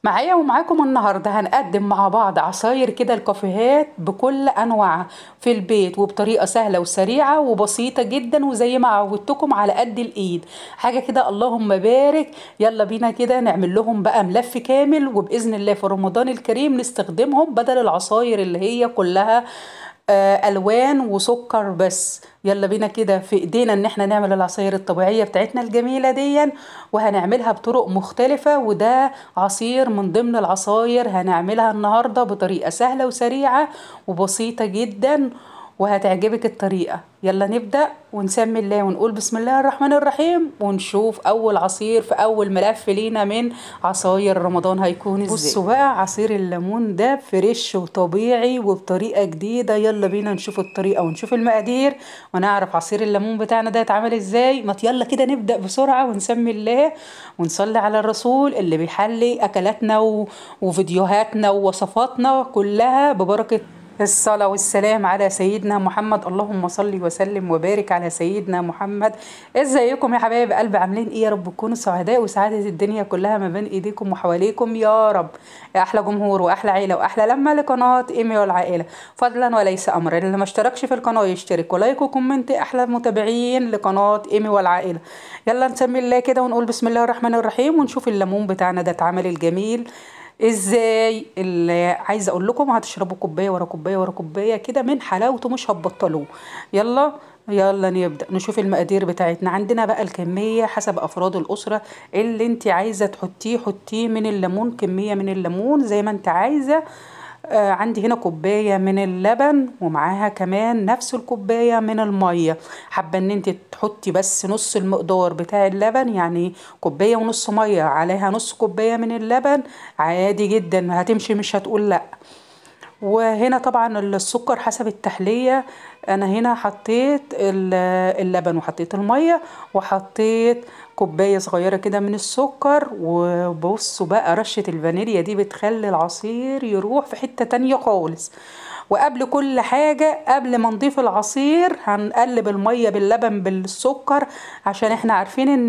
معايا ومعاكم النهارده هنقدم مع بعض عصاير كده الكافيهات بكل انواعها في البيت، وبطريقة سهلة وسريعة وبسيطة جدا، وزي ما عودتكم على قد الايد، حاجة كده اللهم بارك. يلا بينا كده نعمل لهم بقى ملف كامل، وباذن الله في رمضان الكريم نستخدمهم بدل العصاير اللي هي كلها الوان وسكر بس. يلا بينا كده في ايدينا ان احنا نعمل العصاير الطبيعية بتاعتنا الجميلة دي، وهنعملها بطرق مختلفة، وده عصير من ضمن العصاير هنعملها النهارده بطريقة سهلة وسريعة وبسيطة جدا، وهتعجبك الطريقة. يلا نبدا ونسمي الله ونقول بسم الله الرحمن الرحيم، ونشوف اول عصير في اول ملف لينا من عصاير رمضان هيكون ازاي. بصوا بقى عصير الليمون ده fresh وطبيعي وبطريقة جديدة، يلا بينا نشوف الطريقة ونشوف المقادير ونعرف عصير الليمون بتاعنا ده اتعمل ازاي. ما يلا كده نبدا بسرعة ونسمي الله ونصلي على الرسول اللي بيحلي اكلاتنا وفيديوهاتنا ووصفاتنا كلها ببركة الصلاة والسلام على سيدنا محمد. اللهم صل وسلم وبارك على سيدنا محمد. ازيكم يا حبايب قلب، عاملين ايه؟ يا رب تكونوا سعداء وسعادة الدنيا كلها ما بين ايديكم وحواليكم يا رب. يا احلى جمهور واحلى عيلة واحلى لمة لقناة ايمي والعائلة. فضلا وليس امرا، اللي ما اشتركش في القناة يشترك و like و comment، احلى متابعين لقناة ايمي والعائلة. يلا نسمي الله كده ونقول بسم الله الرحمن الرحيم، ونشوف الليمون بتاعنا ده اتعمل الجميل ازاي. اللي عايزه اقول لكم هتشربوا كوباية ورا كوباية ورا كوباية كده من حلاوته، مش هتبطلوه. يلا يلا نبدا نشوف المقادير بتاعتنا. عندنا بقى الكمية حسب افراد الاسرة، اللي انت عايزه تحطيه حطيه من الليمون، كمية من الليمون زي ما انت عايزه. عندي هنا كوباية من اللبن، ومعاها كمان نفس الكوباية من المية. حابة ان انت تحطي بس نص المقدار بتاع اللبن، يعني كوباية ونص مية عليها نص كوباية من اللبن، عادي جدا هتمشي مش هتقول لا. وهنا طبعا السكر حسب التحلية. انا هنا حطيت اللبن وحطيت المية وحطيت كوباية صغيرة كده من السكر. وبصوا بقى رشة الفانيليا دي بتخلي العصير يروح في حتة تانية خالص. وقبل كل حاجة قبل ما نضيف العصير هنقلب المية باللبن بالسكر، عشان احنا عارفين ان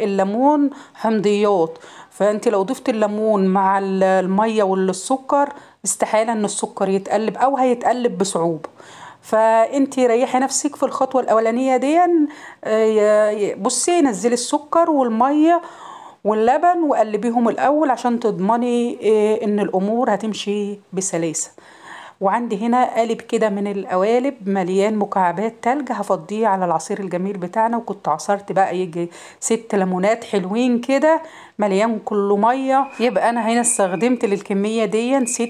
الليمون حمضيات، فانت لو ضفت الليمون مع المية والسكر استحالة ان السكر يتقلب او هيتقلب بصعوبة. فانت ريحي نفسك في الخطوة الاولانية دي. بصي نزلي السكر والمية واللبن وقلبيهم الاول عشان تضمني ان الامور هتمشي بسلاسة. وعندي هنا قالب كده من القوالب مليان مكعبات تلج، هفضيه على العصير الجميل بتاعنا. وكنت عصرت بقى يجي 6 ليمونات حلوين كده مليان كله مية، يبقى انا هنا استخدمت للكميه دي 6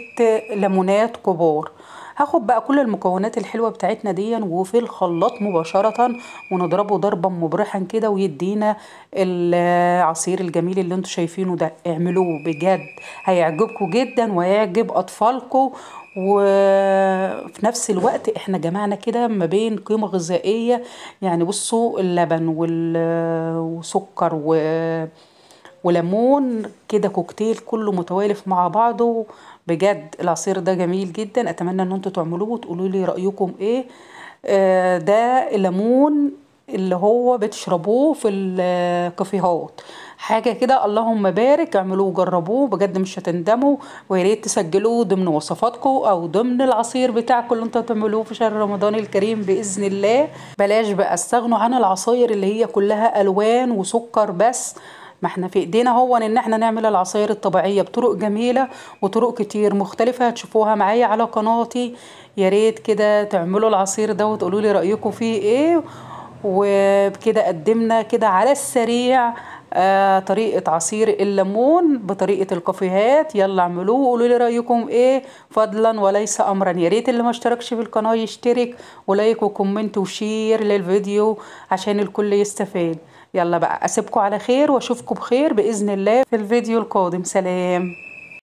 ليمونات كبار. هاخد بقى كل المكونات الحلوة بتاعتنا دي وفي الخلاط مباشرة، ونضربه ضربا مبرحا كده ويدينا العصير الجميل اللي انتوا شايفينه ده. اعملوه بجد هيعجبكم جدا وهيعجب اطفالكم، وفي نفس الوقت احنا جمعنا كده ما بين قيمة غذائية، يعني بصوا اللبن وسكر وليمون كده كوكتيل كله متوالف مع بعضه. بجد العصير ده جميل جدا، اتمنى ان انتوا تعملوه وتقولوا لي رايكم ايه. ده الليمون اللي هو بتشربوه في الكافيهات، حاجة كده اللهم بارك. اعملوه وجربوه بجد مش هتندموا، ويا ريت تسجلوه ضمن وصفاتكم او ضمن العصير بتاعكم اللي انتوا هتعملوه في شهر رمضان الكريم باذن الله. بلاش بقى استغنوا عن العصاير اللي هي كلها الوان وسكر بس، ما احنا في ايدينا هو ان احنا نعمل العصاير الطبيعية بطرق جميلة وطرق كتير مختلفة هتشوفوها معايا على قناتي. يا ريت كده تعملوا العصير ده وتقولوا لي رايكم فيه ايه. وبكده قدمنا كده على السريع طريقة عصير الليمون بطريقة الكافيهات. يلا اعملوه وقولوا لي رأيكم ايه فضلا وليس امرا. يا ريت اللي ما اشتركش في القناة يشترك و like و comment و share للفيديو عشان الكل يستفاد. يلا بقى اسيبكم على خير واشوفكم بخير بإذن الله في الفيديو القادم. سلام.